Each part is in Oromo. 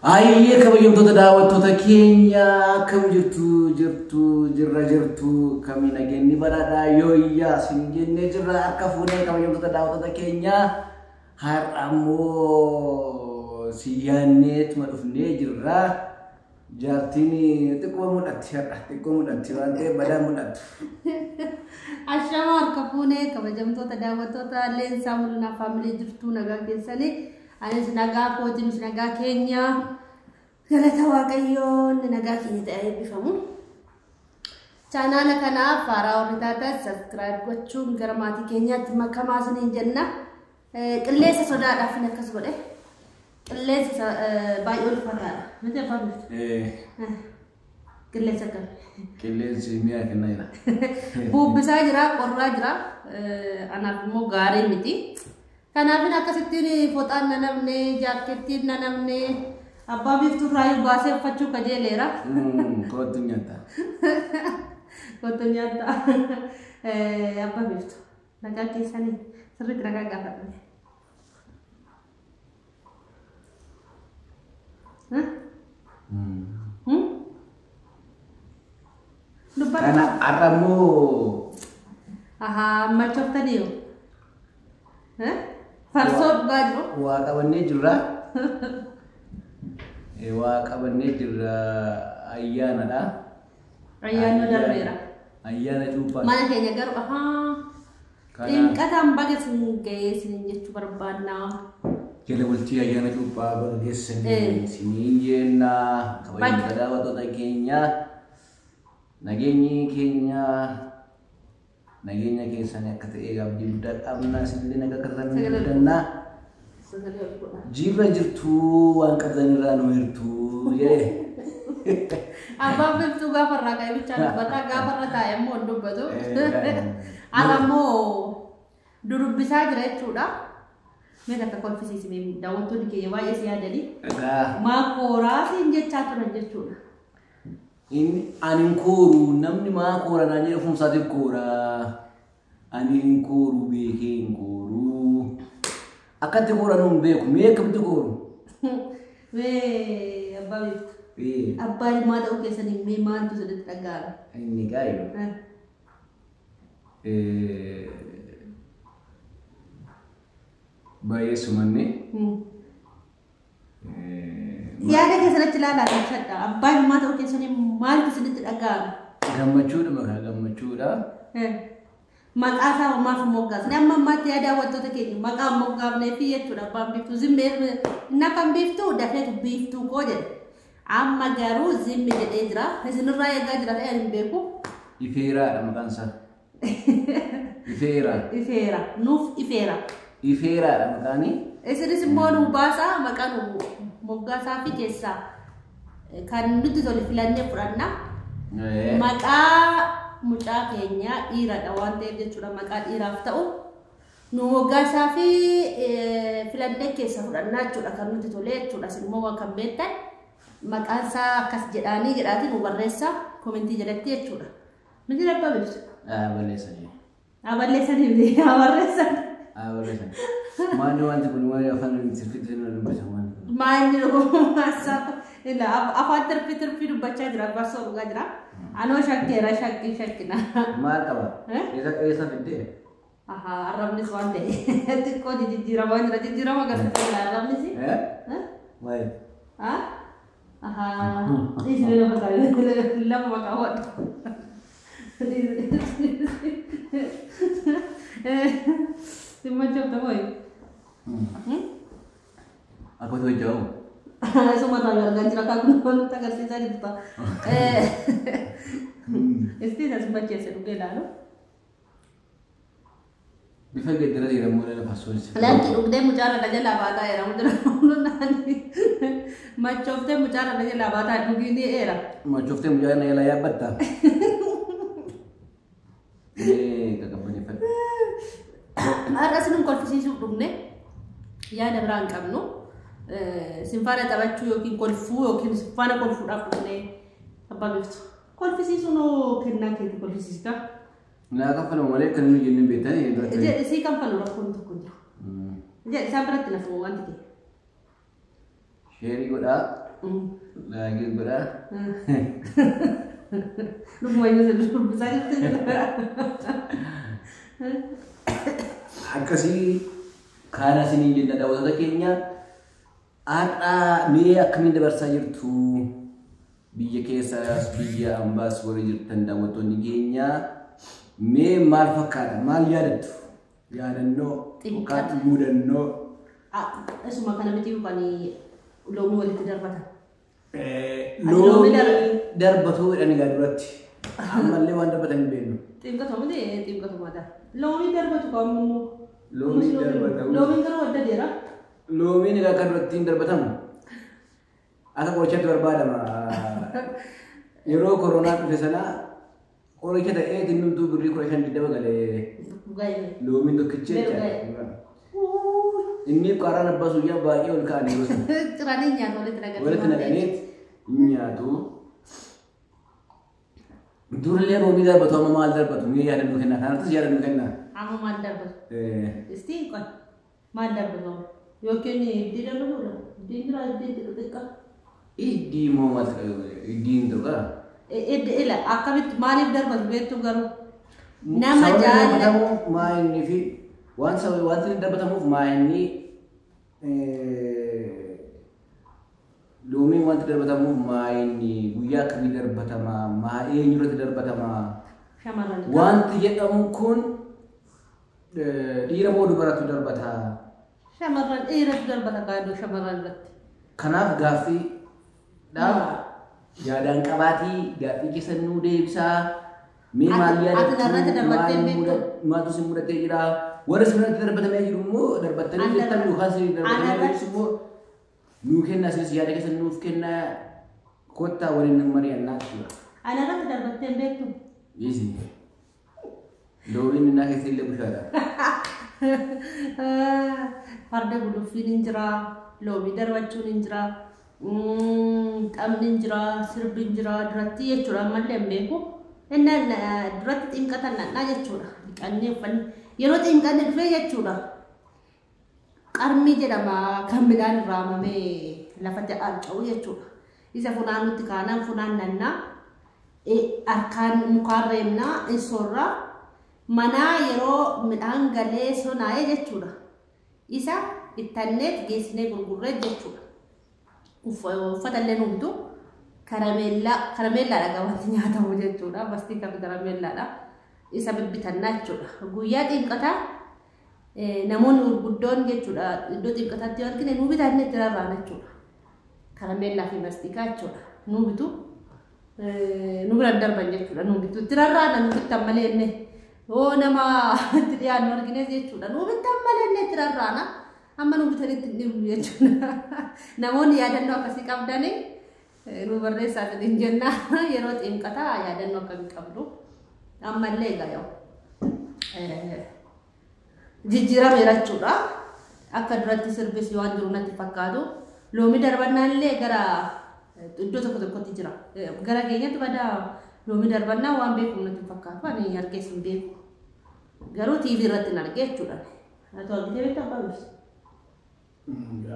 Ayyee kabajamtoota daawwattoota keenya akkam jirtu jirtu jirra jirtu kami nageenyi badhaadhaa yooyyaa isin jennee jirra harka fuunee kabajamtoota daawwattoota keenya har'a immoo si yaanneetuma dhufnee jirra. Jaartiin xiqqoo mul'atti har'a xiqqoo mul'atti waan ta'eef badaa mul'attu. Ashama harka fuunee kabajamtoota daawwattoota Leensaa Mul'inaa Family jirtuu nagaa keessanii. Anis nagaa kootiinis nagaa keenya galata Waaqayyoon nagaa keenya ta'ee eebbifamu. Chaanaala kanaaf haaraa warri taatan subscribe gochuun gara maatii keenyaatti makamaa isiniin jenna. Qilleensa sodaadhaaf inni akkas godhe. Qilleensa baay'ee ulfaataadha. Miti abbaa biiftu. Qilleensa akkami? Qilleensi mi'a kennaa jira. Buubbisaa jira, qorraa jira. Anaaf immoo gaarii miti. Kanaafin akkasittiin foxaan na namne, jaakettiin na namne, abbaa biiftuu irraa baasee uffachuu kajeeleera. Kootu nyaata. Kootu nyaata. Abbaa biiftuu nagaa keessanii sirriitti nagaa gaafadhu. Dubbadhu. Kana har'a immoo Ahaa, machoftaniiru. Farsoo dhugaa jiru. Waa qabannee jirra. Waa qabannee jirra ayyaanadha. Ayyaanni darbeera. Ayyaana cuuphaa. Mana keenya garuu ahaa. Xinqataan baga isin ga'ee isin jechuu barbaanna. Jala bultii ayyaana cuuphaa baga geessanii isiniin jenna. Kabajamtoota daawwattoota keenya. Nageenyi keenya nageenya keessanii akka ta'e abdii guddaa qabna. Isinillee nagaa akka taatan ni abdanna. Jirra jirtuu waan qabdan irraa nu hirtuu jedhe. Abbaan biiftuu gaafa irraa ka'e bichaa dubbata gaafa irra taa'e immoo hin dubbatu. Har'a immoo dudubbisaa jira jechuudha. Mee takka kolfisiisime daawwattoonni keenya baay'ee si yaadanii. Maa kooraa siin jechaa turan jechuudha. Inni ani hin kooru namni maa koora naan jedhe ofuma isaatiif koora. Ani hin kooru beekee hin kooru. Akkatti koora nuun beeku mee akkamitti kooru? Mee abbaa biiftuu. Abbaa ilmaa ta'uu keessanii mee maaltu isinitti dhaga'ame? Inni gaayyo. Baay'ee sumanne. Yaada keessanitti ilaalaa ibsadha. Abbaa ilmaa ta'uu keessanii maaltu isinitti dhaga'ame? Gammachuudha maqaa gammachuudha. Maqaa isaa maaf hin moggaasne? Amma ammaatti yaada daawwattoota keenya maqaa hin moggaafnee fi jechuudha abbaan biiftuu. Zimmee inni kan biiftuu dafeetu biiftuu koo jedhe. Amma garuu zimmi jedhee jira. Isinirraa eegaa jira ta'ee hin beeku. Ifeeraadha maqaan isaa. Ifeera. Ifeera. Nuuf ifeera. Ifeeraadha maqaani. Isinis immoo nu baasaa maqaa nu moggaasaa fi keessaa kan nuti tole filannee fudhanna. Maqaa mucaa keenyaa dhiiradha waan ta'eef jechuudha maqaa dhiiraaf ta'u. Nu moggaasaa fi filannee keessa fudhannaa jechuudha kan nuti tole jechuudha. Isin immoo waan kan beektan maqaan isaa akkas jedhaanii jedhaatiin nu barreessaa komentii jalatti jechuudha. Miti abbaa biiftu? Balleessanii. Balleessanii miti barreessan. Balleessanii. Maalli wanti kun maali afaan sirriitti nu dubbisan wanti kun? Maalli dhugumaasaa ila afaan tirfi tirfi dubbachaa jira farsoo dhugaa jira. Anoo shakkeera shakkii shakkina. Maal qaba? Eessa fiddee? Ahaa arrabnis waan ta'e xiqqoo jijjiiramaa jira jijjiirama agarsiisa jira arrabnis. Maali? Ahaa dhiisni lafa lama maqaa hodhu. Simmachoofta mooyi? Akkamitti hojjetamu? Isuma irraa argaa jira kan kun nutti agarsiisaa jirta. Istiin as macheesse dhugee ilaalu. Bifa geeddara jedhamu lafa soorsi. Lakki dhugdee mucaarra na jalaa baataa jira. Machooftee mucaarra na jalaa baataa dhugii ni eera. Machooftee mucaarra na jalaa yaabbatta. Qaqabbaneeffadhu. Har'as nun kolfisiisuuf dhugne yaada biraa hin qabnu. Sin faana taphachuu yookiin kolfuu yookiin sin faana kolfuudhaaf dhugne abbaa biiftu. Kolfisiisuun hoo kennaa keetii kolfisiista? Naa kaffalamu malee kan inni jennee beektan Jedhe sii kanfalu rakkoon tokko hin jiru. Jedhe isaan biratti nafu wanti ta'e. Sheerii godhaa. Like godhaa. Dhuguma iyyuu dubbisaa jirti. Akkasii kana isiniin jenna daawwattoota keenya. Har'a mee akkamiin dabarsaa jirtu? Biyya keessaas biyya ambaas warri jirtan daawwattoonni keenya mee maal fakkaata? Maal yaadattu? Yaadannoo yookaan mudannoo. Isuma kana miti kan loomii walitti darbatan. Loomii darbatuu jedhan egaa duratti. Ammallee waan darbatan hin beeknu. Xinqatuma miti xinqatuma dha. Loomii darbatu kan immoo. Loomiin darbatamu. Loomiin garuu adda dheeraa. Loomiin egaa akka duratti hin darbatamu. Akka qorichaatti barbaadama. Yeroo koronaa dhufe sana qoricha ta'ee innumtuu birrii 15-20 galee loomiin tokkichi jechaadha. Inni qaaraan abbaa suyyaa baay'ee ol ka'an yeroo sana. Ciranii nyaatu walitti naqanii. Walitti naqanii nyaatu. Durillee loomii darbatu amma maal darbatu? Mee yaadannoo kennaa? Kanattis yaadannoo kennaa? Amma maal darbatu? Istii qon maal darbatu? Yookiin iddii darbatuudha? Iddiin jira iddii xixiqqaa. Iddii immoo maal iddiin tokko? Ila akkamitti maaliif darbatu beektu garuu? Nama Sababni jaallatu. darbatamuuf maa inni fi waan sababa wanti inni darbatamuuf maa inni loomiin wanti darbatamuuf maa inni guyyaa akkamii darbatama maa eenyurratti darbatama Shamarran. wanti jedhamu kun dhiira moo dubaratu darbata? Shamarran dhiiratu darbata kaaduu shamarran irratti. Kanaaf gaaffii dha yaadaan qabaatii gaaffii keessan nuu deebisaa. Mee maal Ati narratti darbattee maal beektu? Maaltu si mudatee jira? Warra si biratti darbatamee jiru immoo darbattanii An jirtan yookaan si darbatamee narratti- jirus immoo nuu kennaa isinis yaada keessan nuuf kennaa kottaa waliin mari'annaa jechuudha. Ana irratti darbattee hin beektu? Dhiisi. Loomiin innaa keessa illee bushaadha. Farda guluffiin hin jira, loomii darbachuun hin jira, taphni hin jira, sirbi hin jira duratti jechuudha ammallee hin beeku. Innaan duratti xinqatan naqnaa jechuudha. Dhiqannee uffanne yeroo xinqanne dhufee jechuudha. Qarmii jedhama kan midhaan irraa haamamee lafatti harca'u jechuudha. Isa funaanutti kaanaan funaannannaa harkaan mukaan reebnaa hin soorraa manaa yeroo midhaan galee sonaa'ee jechuudha. Isa ittanneet geessinee gurgurree jechuudha. Uffata illee nu bitu karameellaadha wanti nyaatamu jechuudha. Bastii kan karameellaadha. Isa bibbitannaa jechuudha. Guyyaa xinqataa namoonni gurguddoon jechuudha iddoo xinqataatti yoo argine nu bitannee itti rarraana jechuudha. Karameellaa fi mastikaa jechuudha. Nu bitu nu biraan darban jechuudha. Nu bitu itti rarraana nu bittan malee inni yoo nama itti dhiyaannu argines jechuudha. Nu bittan malee inni itti rarraana. Amma nu bitanitti hin dhibnu jechuudha. Namoonni yaadannoo akkasii qabdanii nu barreessaa isiniin jenna. Yeroo xinqataa yaadannoo akkamii qabdu. Ammallee egaa yoo jijjiirameera jechuudha. Akka duratti sirbis waan jiru natti fakkaatu. Loomii darbannaa illee gara iddoo tokko tokkotti jira. Gara keenyatti badaa loomii darbannaa waan beekamu natti fakkaatu. Ani argees hin beeku. Garuu TV irratti hin argee jechuudha. Haa ta'u argitee beektaa abbaa ibsa?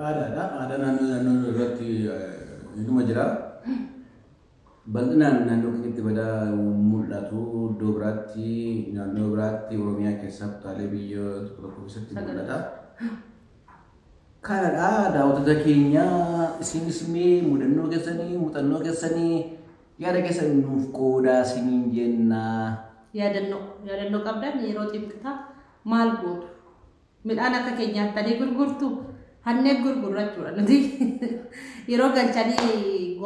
Aadaadha. Aadaa naannoo naannoo irratti inuma jira. Bal'inaan naannoo keenyatti badaa mul'atu iddoo biraatti naannoo biraatti Oromiyaa keessaa kutaalee biyya tokko tokko keessatti mul'ata. Kanadha daawwattoota keenya isinis mee mudannoo keessanii muuxannoo keessanii yaada keessan nuuf qoodaa isiniin jenna. Yaadannoo qabdan yeroo xinqataa maal gootu? Midhaan akka keenyaatti gurgurtu hannee gurgurra jechuudha nuti. Yeroo galchanii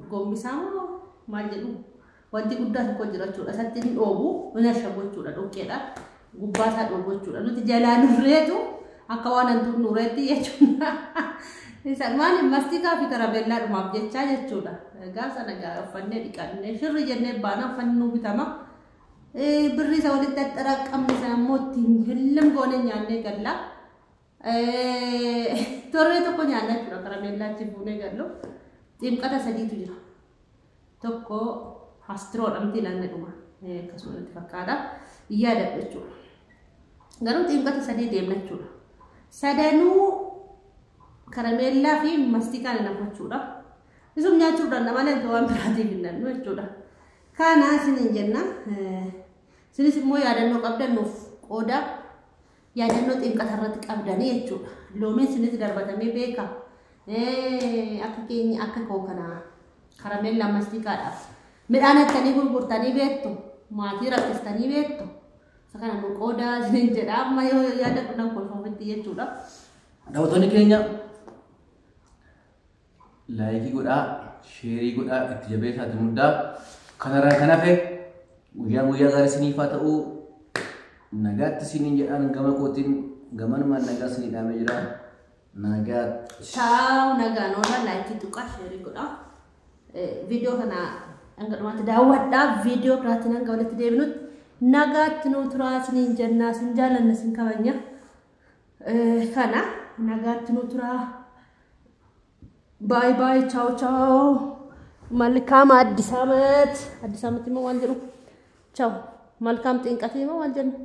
gombisaa moo maal jedhu wanti guddaa tokko jira jechuudha. Isatti hin dhoobu hin ashabu jechuudha dhoqqeedha. Gubbaa isaa dhoobu jechuudha. Nuti jalaa nurreetu akka waan hantuun nurreetti jechuudha. Isaan maali mastikaa fi karameellaa dhumaaf jechaa jechuudha. Gaafa sana uffannee dhiqannee shirri jennee baana uffanni nu bitama. Birrii isa walitti axxaraqqamne sana immoo ittiin hillim goone nyaannee galla. Torree tokko nyaanna jechuudha karameellaa achi fuunee gallu. Ximqata sadiitu jira. Tokko hastiroodha miti naanne dhuma. Akkasuma natti fakkaata. Yaadadha jechuudha. Garuu ximqata sadii deemna jechuudha. Sadanuu karameellaa fi mastikaan hin hafu jechuudha. Isum nyaachuuf dhanna malee waan biraatiif hin dhannu jechuudha. Kana isiniin jenna. Isinis immoo yaadannoo qabdan nuuf qooda, yaadannoo xinqata irratti qabdanii jechuudha. Loomiin isinis darbatamee beeka. Akka keenya akka koo kana karameellaa mastiikaadhaaf midhaan attanii gurgurtanii beektu, maatii rakkistanii beektu. Isa kana nu qooda isiniin jedha. Amma yoo yaadadhu nan kolfoofitti jechuudha. Daawwattoonni keenya like godhaa, share godhaa, itti jabeessaati muddaa. Kanarraa kan hafe guyyaa guyyaa gaarii isiniif haa ta'u. Nagaatti isiniin jedhaan gama kootiin gamanumaan nagaa isinii dhaamee jira. Nagaatti. Ciao, nagaan oola, like tuqaa, share godhaa. Viidiyoo kana hanga dhumaatti daawwadhaa. Viidiyoo biraatiin hanga walitti deebinutti nagaatti nuu turaa isiniin jennaa, isin jaallanna, isin kabajna. Kana nagaatti nuu turaa. Bye bye, ciao ciao. መልካም አዲስ ዓመት። አዲስ ዓመት immoo maal jedhu? Ciao. መልካም ጥምቀት immoo maal jennu?